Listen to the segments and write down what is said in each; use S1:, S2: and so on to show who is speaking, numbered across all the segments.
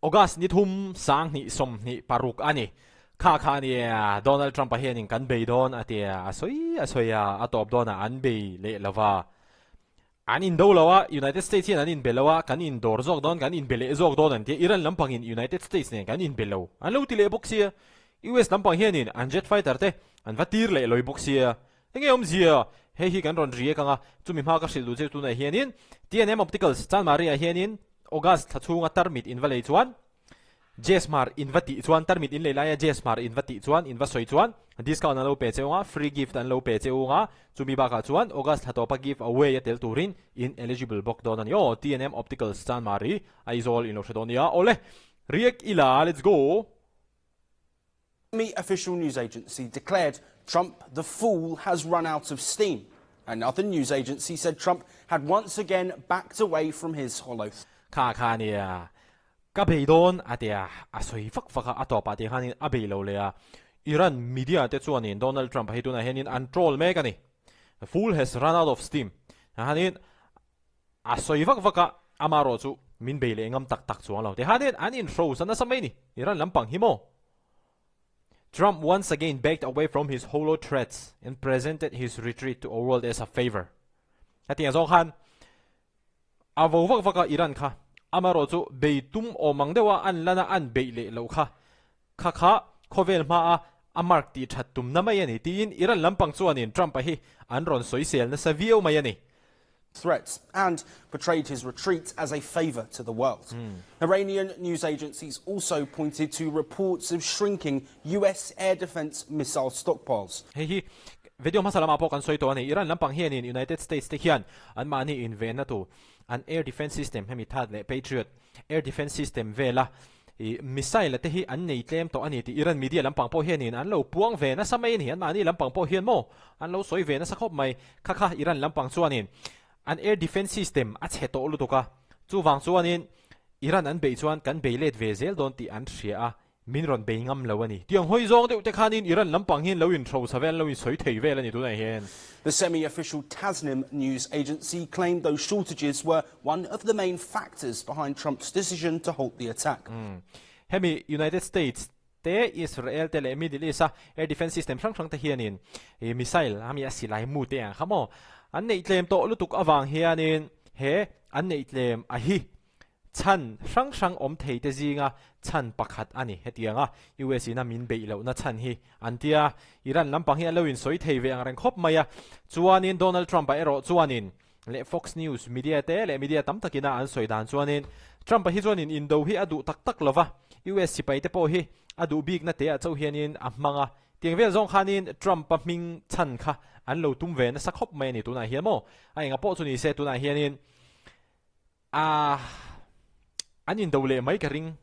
S1: August ni thum 2026 a ni. Kha kha a nia, Donald Trump-a hianin kan bei dawn a tia, a sawi a sawi a, a tawp dawnah an bei leh lo va. An indo lo a, United States hian an inbe lo a, kan indawr zawk dawn, kan inbe leh zawk dawn an tia, Iran lampangin United States nen kan inbe lo an lo ti leh bawk sia. US lampang hianin an jet fighter te an va tir leh lawi bawk sia. Enge awmzia? Hei hi kan rawn riak ang a, chumi hma ka hrilh duh cheu tunah hianin TNM Opticals Chanmari ah hianin August thla chhunga tarmit in va lei chuan Jesmar in va tih chuan tarmit in lei laia Jesmar in va tih chuan in va sawi chuan discount an lo pe cheu ang a, free gift an lo pe cheu ang a, chumi bakah chuan August thla tawpa give away a tel turin in eligible bawk dawn a ni aw. TNM Opticals Chanmari Aizawl in lo hre dawn nia. Awle, riak ila, let's go!
S2: Official news agency declared Trump the fool has run out of steam. Another news agency said Trump had once again backed away from his hollow.
S1: Kha kha nia ka bei dawn a tia a sawi vak vak a, a tawpah tih khanin a bei lo leh a. Iran media te chuanin Donald Trump-a hi tunah hianin an troll mek a ni. The fool has run out of steam. Khanin A sawi vak vak a, amarawh chu min bei leh ngam tak tak chuang lo. Tihanin an inhrosa nasa mai ni, Iran lampang hi maw? Trump once again backed away from his hollow threats and presented his retreat to a world as a favor. Hetiang zawng khan a vo vak vak a Iran kha, amarawh chu bei tum awm ang deuha an lana an beih leh loh kha Kha kha khawvel hmaa a mark tih that tumna mai a ni tiin Iran lampang chuanin Trump-a hi an rawn sawisel nasa viau mai a ni.
S2: Threats and portrayed his retreat as a favour to the world. Iranian news agencies also pointed to reports of shrinking US air defence missile stockpiles.
S1: Hei hi video hmasa lamah pawh kan sawi tawh a ni. Iran lampang hianin United States te hian anmahni invenna tur an air defence system hemi Thad leh Patriot air defence system vela I missile te hi an nei tlem tawh a ni tih Iran media lampang pawh hianin an lo puang ve nasa mai a ni. Anmahni lampang pawh hian maw an lo sawi ve nasa khawp mai. Kha kha Iran lampang chuanin an air defence system a chhe tawh lutuk a, chuvang chuanin Iran an beih chuan kan bei let ve zel dawn tih an hria a, min rawn bei ngam lo a ni. Tiang hawi zawng deuh te khanin Iran lampang hian lo inhrosa vel, lo insawi thei vel a ni tunah hian.
S2: The semi-official Tasnim news agency claimed those shortages were one of the main factors behind Trump's decision to halt the attack.
S1: Hemi United States te, Israel te leh Middle East a air defence system hrang hrang te hianin missile ami a silai mu te ang kha maw an neih tlem tawh lutuk avang hianin he an neih tlem a hi chhan hrang hrang awm thei te zinga chhan pakhat a ni. Hetiang a US in a min beih lohna chhan hi an tia Iran lampang hi an lo insawi thei ve ang reng khawp mai a, chuanin Donald Trump-a erawh chuanin leh Fox News media te leh media tam takin a an sawi dan chuanin Trump-a hi chuanin indo hi a duh tak tak lova, US sipai te pawh hi a duh bikna te ah chauh hianin a hmang a, tiang vel zawng khanin Trump-a hming chhan kha an lo tum ve nasa khawp mai a ni tunah hian maw? A enga pawh chu ni se tunah hianin a an indo leh mai ka ring.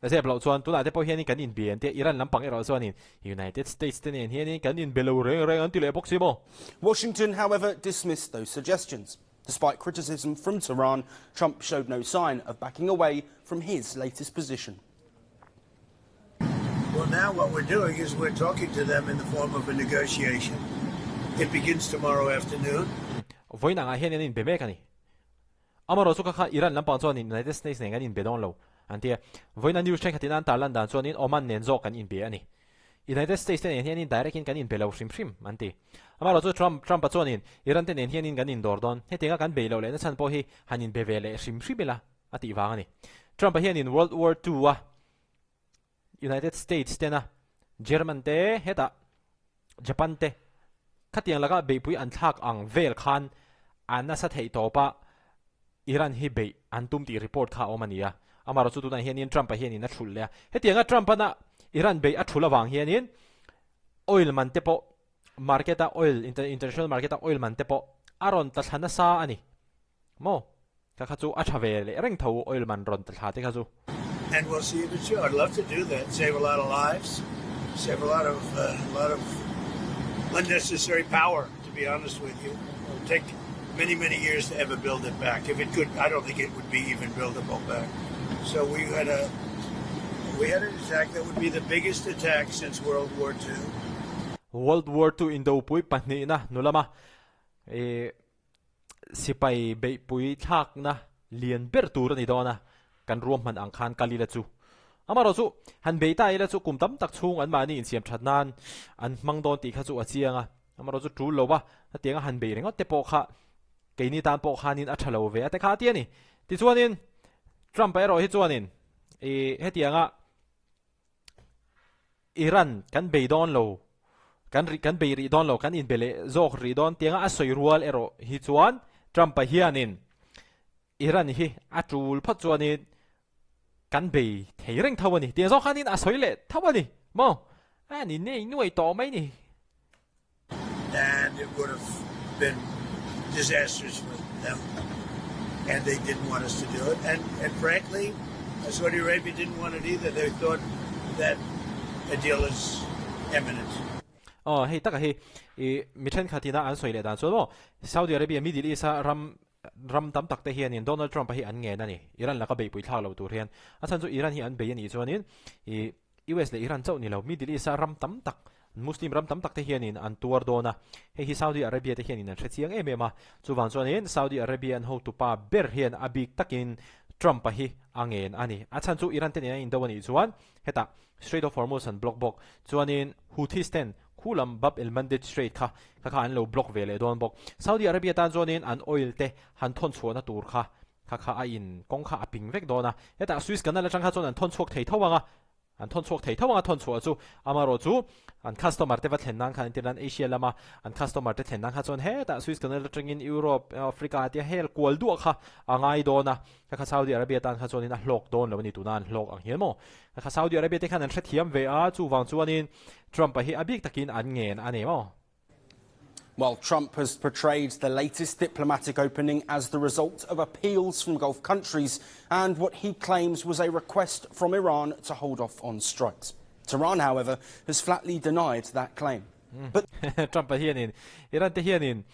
S1: Zep loh chuan tunah te pawh hianin kan inbe an tia, Iran lampang erawh chuanin United States te nen hianin kan inbe lo reng reng an ti leh bawk si maw?
S2: Washington, however, dismissed those suggestions. Despite criticism from Tehran, Trump showed no sign of backing away from his latest position.
S3: Well, now what we're doing is we're talking to them in the form of a negotiation. It begins tomorrow afternoon.
S1: Vawiin angah hian an inbe mek a ni. Amarawh chu kha kha Iran lampang chuanin United States nen kan inbe dawn lo an ti a. Vawiina news thenkhatin an tarlan dan chuanin Oman nen zawk kan inbe a ni. United States te nen hianin direct in kan inbe lo hrim hrim an ti. Amarawh chu Trump Trump-a chuanin Iran te nen hianin kan indawr dawn. Hetianga kan bei loh lehna chhan pawh hi han inbe ve leh hrim hrim ila a tih vang a ni. Trump-a hianin World War II-a United States tena German te hetah Japan te khatiang laka beihpui an thlak ang vel khan a nasa theih tawp a, Iran hi beih an tum tih report kha a awm a ni a. Amarawh chu tunah hianin Trump-a hianin a thulh leh a. Hetianga Trump-ana Iran beih a thulh avang hianin oil man te pawh market-a oil international market-a oil man te pawh a rawn tla thla nasa a ni. Maw? Kha kha chu a tha ve leh reng tho oil man rawn ta thla te kha chu.
S3: And we'll see if it's true. I'd love to do that. Save a lot of lives, save a lot of a lot of unnecessary power, to be honest with you. It'll take many, many years to ever build it back. If it could, I don't think it would be even buildable back. So we had a we had an attack that would be the biggest attack since World War II.
S1: World War II indopui pahnihna nu lama i Sipai beihpui thlakna lian ber tur a ni dawn a. Kan ruahman ang khan kal ila chu. Amaherawhchu, han bei ta ila chu kum tam tak chhung anmahni insiam that nan an hmang dawn tih kha chu a chiang a. Amaherawhchu tul lo va, hetianga han bei ringawt te pawh kha keini tan pawh khanin a tha lo ve a te kha a ti a ni. Tichuanin, Trump-a erawh hi chuanin ih hetianga Iran kan bei dawn lo, kan ri kan bei rih dawn lo, kan inbe leh zawk rih dawn tianga a sawi rual erawh hi chuan Trump-a hianin Iran hi a tul phawt chuanin kan bei thei reng tho a ni. Tiang zawk khanin a sawi leh tho a ni maw? A ni nei nuai tawh mai ni.
S3: And it would have been disastrous for them and they didn't want us to do it and and frankly Saudi Arabia didn't want it either they thought that a deal is imminent.
S1: Aw hei taka hi i mi thenkhat ina an sawi leh dan chuan maw Saudi Arabia Middle East a ram Ram tam tak te hianin Donald Trump-a hi an ngen a ni. Iran laka beihpui thlak lo tur hian. A chhan chu Iran hi an bei a nih chuanin ih US leh Iran chauh ni lo, Middle East-a ram tam tak, Muslim ram tam tak te hianin an tuar dawn a. Hei hi Saudi Arabia te hianin an hre chiang em em a. Chuvang chuanin Saudi Arabia an hotupa ber hian a bik takin Trump-a hi a ngen a ni. A chhan chu Iran te nen an indo a nih chuan hetah Strait of Hormuz an block bawk. Chuanin Houthis ten Khu lam Bab el Mandeb Strait kha kha kha an lo block ve leh dawn bawk. Saudi Arabia tan chuanin an oil te han thawn chhuahna tur kha kha kha a in kawng kha a ping vek dawn a. Hetah Suez Canal atang kha chuan an thawn chhuak thei tho ang a, an thawn chhuak thei tho ang a thawn chhuah chu amaherawh chu an customer te va thlen nan khan entir nan Asia lama an customer te thlen nan kha chuan hetah Suez Canal atangin Europe, Africa tia hel kual duah kha a ngai dawn a. Kha kha Saudi Arabia tan kha chuanin a hlawk dawn lo a ni tuna an hlawk ang hian maw. Kha kha Saudi Arabia te khan an hrethiam ve a, chuvang chuanin Trump-a hi a bik takin an ngen a ni maw.
S2: While Trump has portrayed the latest diplomatic opening as the result of appeals from Gulf countries and what he claims was a request from Iran to hold off on strikes. Tehran, however, has flatly denied that claim.
S1: But Trump-a hianin Iran te hianin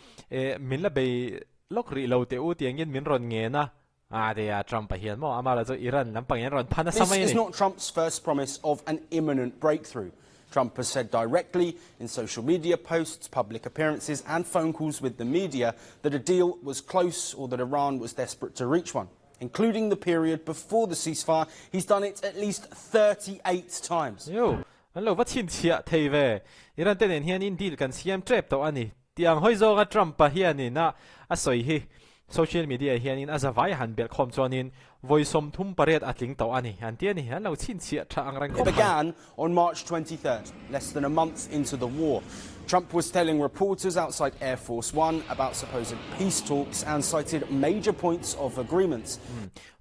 S1: min la bei lawk rih lo teh u tiangin min rawn ngen a, a ti a, Trump-a hian maw amah lah chu Iran lampang hian rawn phan nasa
S2: This
S1: mai a
S2: is
S1: ni.
S2: not Trump's first promise of an imminent breakthrough. Trump has said directly in social media posts, public appearances and phone calls with the media that a deal was close or that Iran was desperate to reach one. Including the period before the ceasefire, he's done it at least 38 times.
S1: Yo, an lo va chhinchhiah thei ve. Iran te nen hian in deal kan siam tep tawh a ni. Tiang hawi zawnga Trump-a hianin a a sawi hi social media hianin a zavai han belh khawm chuanin vawi 38 a tling tawh a ni an ti a ni. An lo chhinchhiah tha ang reng
S2: It
S1: khawp mai.
S2: began on March 23rd, less than a month into the war. Trump was telling reporters outside Air Force One about supposed peace talks and cited major points of agreement.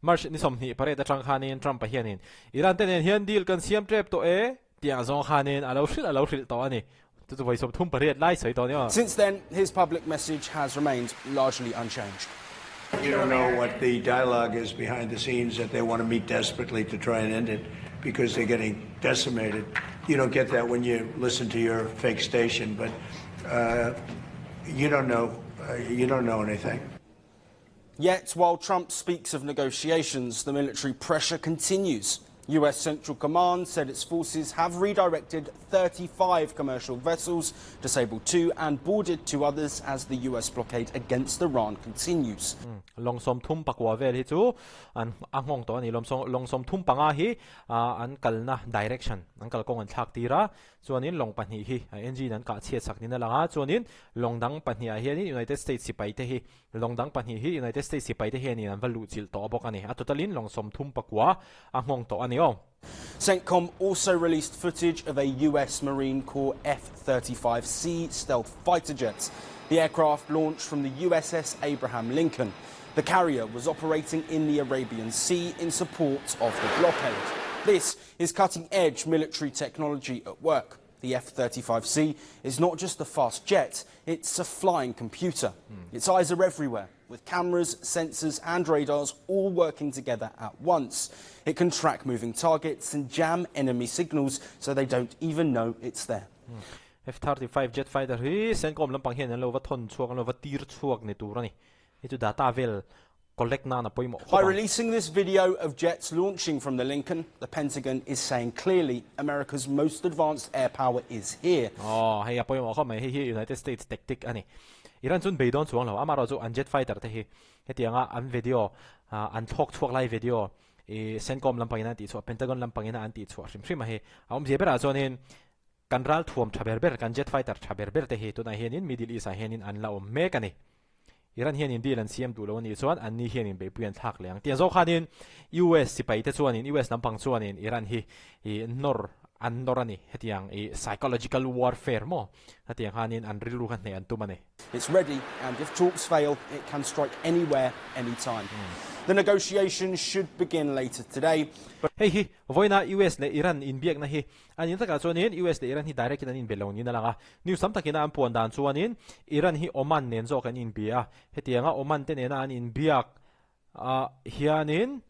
S1: March ni 28 atang khanin Trump-a hianin Iran te nen hian deal kan siam tep tawh e Tiang zawng khanin a lo hrilh a lo hrilh tawh a ni. Chu chu vawi 38 lai sawi tawh a ni aw.
S2: Since then, his public message has remained largely unchanged.
S3: You don't know what the dialogue is behind the scenes that they want to meet desperately to try and end it because they're getting decimated. You don't get that when you listen to your fake station, but uh, you don't know. Uh, you don't know anything.
S2: Yet, while Trump speaks of negotiations, the military pressure continues. US Central Command said its forces have redirected 35 commercial vessels, disabled two and boarded two others as the US blockade against Iran continues.
S1: Lawng 39 vel hi chu an a nghawng tawh a ni. Lawng 35 hi an kalna direction, an kalkawng an thlak tir a. Chuanin lawng pahnih hi a engine an kah chhiat sak niin a lang a. Chuanin lawng dang pahnih ah hianin United States sipai te hi Lawng dang pahnih hi United States sipaite hianin an va luh chilh tawh bawk a ni. A total-in lawng 39 a nghawng tawh a ni aw.
S2: CENTCOM also released footage of a US Marine Corps F-35C stealth fighter jet. The aircraft launched from the USS Abraham Lincoln. The carrier was operating in the Arabian Sea in support of the blockade. This is cutting-edge military technology at work. The F-35C is not just a fast jet, it's a flying computer. Its eyes are everywhere, with cameras, sensors and radars all working together at once. It can track moving targets and jam enemy signals so they don't even know it's there.
S1: F-35 jet fighter hi CENTCOM lampang hian an lo va thawn chhuak, an lo va tir chhuak ni tur a ni. Hei chu data vel collect nan a pawimawh
S2: By
S1: khawp ang.
S2: releasing this video of jets launching from the Lincoln, the Pentagon is saying clearly America's most advanced air power is here.
S1: Aw, hei a pawimawh khawp mai. Hei hi United States tactic a ni. Iran chuan beidawn chuang lo. Amaherawhchu an jet fighter te hi hetianga an video, an thlawk chhuak lai video. I CENTCOM lampangin an tihchhuah, Pentagon lampangina an tihchhuah hrim hrim a hi. A awmzia berah chuanin kan ral thuam tha ber ber, kan jet fighter tha ber ber te hi tunah hianin Middle East ah hianin an la awm mek a ni. Iran hianin deal an siam duh lo a nih chuan anni hianin beihpui an thlak leh ang. Tiang zawk khanin US sipai te chuanin, US lampang chuanin Iran hi i nawr an nawr a ni. Hetiang i psychological warfare maw? Hetiang khanin an rilru kha hneh an tum a ni.
S2: It's ready and if talks fail, it can strike anywhere, anytime. The negotiations should begin later today.
S1: But Hei hi vawiina US leh Iran inbiakna hi a nih takah chuanin US leh Iran hi direct in an inbe lo niin a lang a. News tam takina an puan dan chuanin Iran hi Oman nen zawk an inbia a. Hetianga Oman te nena an inbiak ah hianin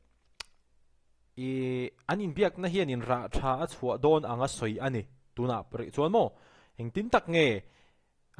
S1: i an inbiakna hianin rah tha a chhuah dawn anga sawi a ni. Tunah rih chuan maw engtin tak nge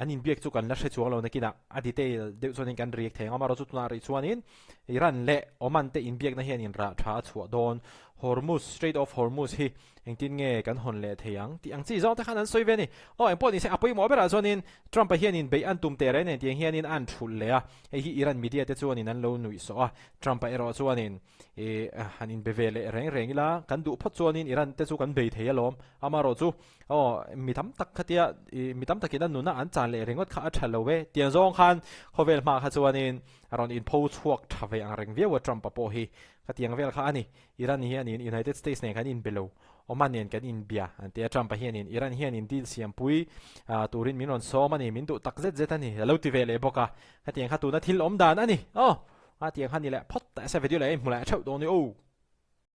S1: An inbiak chu kan la hre chuang lo nakinah a detail deuh chuanin kan riak thei ang. Amaherawhchu tunah rih chuanin Iran leh Oman te inbiakna hian inrah tha a chhuah dawn. Hormuz, Strait of Hormuz hi engtin nge kan hawn leh thei ang tih ang chi zawng te khan an sawi ve a ni. Aw engpawh nise a pawimawh berah chuanin Trump-a hianin beih an tum teh reng nen tiang hianin a an thulh leh a. Hei hi Iran media te chuanin an lo nuih sawh a. Trump-a erawh chuanin I han inbe ve leh reng reng ila, kan duh phawt chuanin Iran te chu kan bei thei alawm. Amaherawhchu, aw, mi tam tak khatia, i mi tam takin a nuna an chan leh ringawt kha a tha lo e. Tiang zawng khan khawvel hma kha chuanin a rawn inpho chhuak tha ve ang reng viau a Trump-a pawh hi. Khatiang vel kha a ni. Iran hianin United States nen kan inbe lo, Oman nen kan inbia an ti a. Trump-a hianin Iran hianin deal siampui turin min rawn sawm a ni, min duh tak zet zet a ni, a lo ti ve leh bawk a. Khatiang kha tuna thil awm dan a ni. Aw, a tiang kha ni leh phawt ta se video leh a inhmu leh theuh dawn ni aw.